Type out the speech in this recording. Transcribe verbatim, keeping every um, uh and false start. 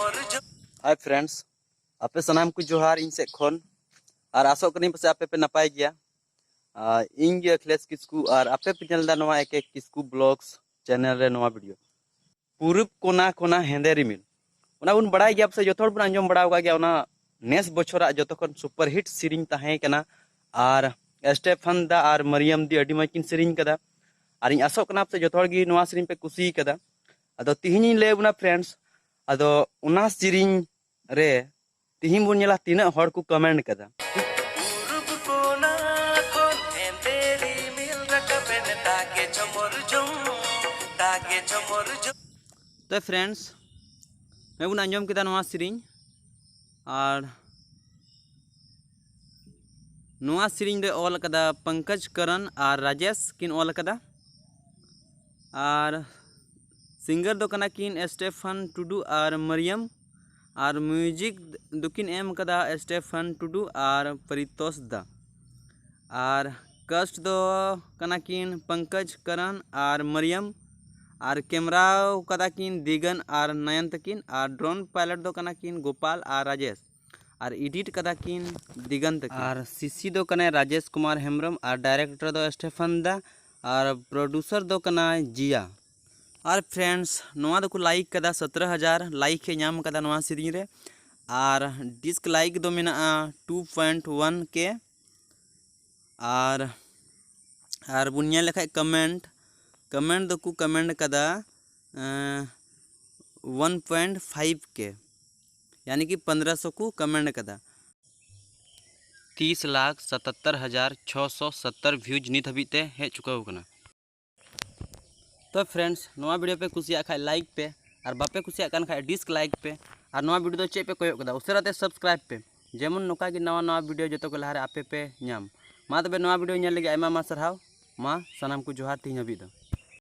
Hi friends, ᱟᱯᱮ ᱥᱟᱱᱟᱢ ᱠᱚ ᱡᱚᱦᱟᱨ ᱤᱧ ᱥᱮᱫ ᱠᱷᱚᱱ᱾ ᱟᱨ ᱟᱥᱚᱜ ᱠᱟᱹᱱᱟᱹᱧ ᱯᱟᱥᱮ ᱟᱯᱮ ᱯᱮ ᱱᱟᱯᱟᱭ ᱜᱮᱭᱟ᱾ ᱟᱨ ᱤᱧ ᱜᱮ ᱟᱠᱷᱤᱞᱮᱥ ᱠᱤᱥᱠᱩ, ᱟᱨ ᱟᱯᱮ ᱯᱮ ᱧᱮᱞ ᱮᱫᱟ ᱱᱚᱣᱟ ᱮᱠᱮ ᱠᱤᱥᱠᱩ ᱵᱞᱚᱜᱥ ᱪᱮᱱᱮᱞ ᱨᱮ ᱱᱚᱣᱟ ᱵᱷᱤᱰᱤᱭᱳ᱾ ᱯᱩᱨᱩᱵ ᱠᱚᱱᱟ ᱠᱷᱚᱱᱟ ᱦᱮᱸᱫᱮ ᱨᱤᱢᱤᱞ, ᱚᱱᱟ ᱵᱚᱱ ᱵᱟᱲᱟᱭ ᱜᱮᱭᱟ, ᱯᱟᱥᱮ ᱡᱚᱛᱚ ᱦᱚᱲ ᱵᱚᱱ ᱟᱸᱡᱚᱢ ᱵᱟᱲᱟ ᱟᱠᱟᱫ ᱜᱮᱭᱟ᱾ ᱚᱱᱟ ᱱᱮᱥ ᱵᱚᱪᱷᱚᱨᱟᱜ ᱡᱚᱛᱚ ᱠᱷᱚᱱ ᱥᱩᱯᱟᱨ ᱦᱤᱴ ᱥᱮᱨᱮᱧ ᱛᱟᱦᱮᱸ ᱠᱟᱱᱟ᱾ ᱟᱨ ᱥᱴᱮᱯᱷᱟᱱ ᱫᱟ ᱟᱨ ᱢᱟᱨᱤᱭᱟᱢ ᱫᱤ ᱟᱹᱰᱤ ᱢᱚᱡᱽ ᱠᱤᱱ ᱥᱮᱨᱮᱧ ᱠᱟᱫᱟ᱾ ᱟᱨ ᱤᱧ ᱟᱥᱚᱜ ᱠᱟᱱᱟ ᱯᱟᱥᱮ ᱡᱚᱛᱚ ᱦᱚᱲ ᱜᱮ ᱱᱚᱣᱟ ᱥᱮᱨᱮᱧ ᱯᱮ ᱠᱩᱥᱤ ᱠᱟᱫᱟ᱾ ᱟᱫᱚ ᱛᱤᱦᱤᱧ ᱤᱧ ᱞᱟᱹᱭ ᱟᱵᱚᱱᱟ friends, ᱟᱫᱚ ᱚᱱᱟ ᱥᱮᱨᱮᱧ ᱨᱮ ᱛᱤᱦᱤᱧ ᱵᱚᱱ ᱧᱮᱞᱟ ᱛᱤᱱᱟᱹᱜ ᱦᱚᱲ ᱠᱚ ᱠᱚᱢᱮᱱᱴ ᱠᱟᱫᱟ᱾ ᱯᱩᱨᱩᱵ ᱠᱚᱱᱟ ᱠᱷᱚᱱ ᱦᱮᱸᱫᱮ ᱨᱤᱢᱤᱞ ᱨᱟᱠᱟᱵ ᱮᱱ ᱫᱟᱜᱮ ᱡᱷᱚᱢᱚᱨ ᱡᱷᱚᱢ, ᱫᱟᱜᱮ ᱡᱷᱚᱢᱚᱨ ᱡᱷᱚᱢ᱾ ᱛᱚ friends, ᱱᱚᱜᱼᱚᱭ ᱵᱚᱱ ᱟᱸᱡᱚᱢ ᱠᱮᱫᱟ ᱱᱚᱣᱟ ᱥᱮᱨᱮᱧ᱾ ᱟᱨ ᱱᱚᱣᱟ ᱥᱮᱨᱮᱧ ᱫᱚ ᱚᱞ ᱠᱟᱫᱟ ᱯᱚᱝᱠᱚᱡᱽ ᱠᱚᱨᱚᱱ ᱟᱨ ᱨᱟᱡᱮᱥ ᱠᱤᱱ ᱚᱞ ᱠᱟᱫᱟ᱾ ᱟᱨ ᱥᱤᱝᱜᱟᱨ ᱫᱚ ᱠᱟᱱᱟ ᱠᱤᱱ ᱥᱴᱮᱯᱷᱟᱱ ᱴᱩᱰᱩ ᱟᱨ ᱢᱟᱨᱤᱭᱟᱢ᱾ ᱟᱨ ᱢᱤᱣᱡᱤᱠ ᱫᱚᱠᱤᱱ ᱮᱢ ᱠᱟᱫᱟ ᱥᱴᱮᱯᱷᱟᱱ ᱴᱩᱰᱩ ᱟᱨ ᱯᱟᱨᱤᱛᱳᱥ ᱫᱟ᱾ ᱟᱨ ᱠᱟᱥᱴ ᱫᱚ ᱠᱟᱱᱟ ᱠᱤᱱ ᱯᱚᱝᱠᱚᱡᱽ ᱠᱚᱨᱚᱱ ᱟᱨ ᱢᱟᱨᱤᱭᱟᱢ᱾ ᱟᱨ ᱠᱮᱢᱨᱟᱣ ᱠᱟᱫᱟ ᱠᱤᱱ ᱫᱤᱜᱟᱱ ᱟᱨ ᱱᱟᱭᱟᱱ ᱛᱟᱹᱠᱤᱱ᱾ ᱟᱨ ᱰᱨᱳᱱ ᱯᱟᱭᱞᱚᱴ ᱫᱚ ᱠᱟᱱᱟ ᱠᱤᱱ ᱜᱳᱯᱟᱞ ᱟᱨ ᱨᱟᱡᱮᱥ᱾ ᱟᱨ ᱮᱰᱤᱴ ᱠᱟᱫᱟ ᱠᱤᱱ ᱫᱤᱜᱟᱱ ᱛᱟᱹᱠᱤᱱ᱾ ᱟᱨ ᱥᱤᱥᱤ ᱫᱚ ᱠᱟᱱᱟᱭ ᱨᱟᱡᱮᱥ ᱠᱩᱢᱟᱨ ᱦᱮᱢᱵᱨᱚᱢ᱾ ᱟᱨ ᱰᱟᱭᱨᱮᱠᱴᱚᱨ ᱫᱚ ᱥᱴᱮᱯᱷᱟᱱ ᱫᱟ᱾ ᱟᱨ ᱯᱨᱚᱰᱩᱥᱟᱨ ᱫᱚ ᱠᱟᱱᱟᱭ ᱡᱤᱭᱟ᱾ ᱟᱨ friends, ᱱᱚᱣᱟ ᱫᱚᱠᱚ ᱞᱟᱭᱤᱠ ᱠᱟᱫᱟ, ᱥᱚᱛᱨᱚ ᱦᱟᱡᱟᱨ ᱞᱟᱭᱤᱠ ᱮ ᱧᱟᱢ ᱠᱟᱫᱟ ᱱᱚᱣᱟ ᱥᱮᱨᱮᱧ ᱨᱮ᱾ ᱟᱨ ᱰᱤᱥᱞᱟᱭᱤᱠ ᱫᱚ ᱢᱮᱱᱟᱜᱼᱟ ᱴᱩ ᱯᱚᱭᱮᱱᱴ ᱚᱣᱟᱱ ᱠᱮ᱾ ᱟᱨ ᱟᱨ ᱵᱚᱱ ᱧᱮᱞ ᱞᱮᱠᱷᱟᱡ ᱠᱚᱢᱮᱱᱴ, ᱠᱚᱢᱮᱱᱴ ᱫᱚᱠᱚ ᱠᱚᱢᱮᱱᱴ ᱠᱟᱫᱟ ᱚᱣᱟᱱ ᱯᱚᱭᱮᱱᱴ ᱯᱷᱟᱭᱤᱵᱷ ᱠᱮ, ᱭᱟᱱᱤ ᱠᱤ ᱯᱚᱱᱫᱽᱨᱚᱥᱚ ᱠᱚ ᱠᱚᱢᱮᱱᱴ ᱠᱟᱫᱟ᱾ ᱛᱤᱥ ᱞᱟᱠᱷ ᱥᱟᱛᱟᱛᱛᱚᱨ ᱦᱟᱡᱟᱨ ᱪᱷᱚᱥᱚ ᱥᱚᱛᱛᱚᱨ ᱵᱷᱤᱭᱩᱡᱽ ᱱᱤᱛ ᱦᱟᱹᱵᱤᱡ ᱛᱮ ᱦᱮᱡ ᱪᱩᱠᱟᱹᱣ ᱠᱟᱱᱟ᱾ ᱛᱚ friends, ᱱᱚᱣᱟ ᱵᱷᱤᱰᱤᱭᱳ ᱯᱮ ᱠᱩᱥᱤᱭᱟᱜ ᱠᱷᱟᱡ ᱞᱟᱭᱤᱠ ᱯᱮ, ᱟᱨ ᱵᱟᱯᱮ ᱠᱩᱥᱤᱭᱟᱜ ᱠᱟᱱ ᱠᱷᱟᱡ ᱰᱤᱥᱞᱟᱭᱤᱠ ᱯᱮ᱾ ᱟᱨ ᱱᱚᱣᱟ ᱵᱷᱤᱰᱤᱭᱳ ᱫᱚ ᱪᱮᱫ ᱯᱮ ᱠᱚᱭᱚᱜ ᱠᱟᱫᱟ, ᱩᱥᱟᱹᱨᱟ ᱛᱮ ᱥᱟᱵᱥᱠᱨᱟᱭᱤᱵᱽ ᱯᱮ, ᱡᱮᱢᱚᱱ ᱱᱚᱝᱠᱟ ᱜᱮ ᱱᱟᱣᱟ ᱱᱟᱣᱟ ᱵᱷᱤᱰᱤᱭᱳ ᱡᱚᱛᱚ ᱠᱚ ᱞᱟᱦᱟᱨᱮ ᱟᱯᱮ ᱯᱮ ᱧᱟᱢ᱾ ᱢᱟ ᱛᱚᱵᱮ ᱱᱚᱣᱟ ᱵᱷᱤᱰᱤᱭᱳ ᱧᱮᱞ ᱞᱟᱹᱜᱤᱫ ᱟᱭᱢᱟ ᱟᱭᱢᱟ ᱥᱟᱨᱦᱟᱣ᱾ ᱢᱟ ᱥᱟᱱᱟᱢ ᱠᱚ ᱡᱚᱦᱟᱨ ᱛᱤᱦᱤᱧ ᱦᱟᱹᱵᱤᱡ ᱫᱚ᱾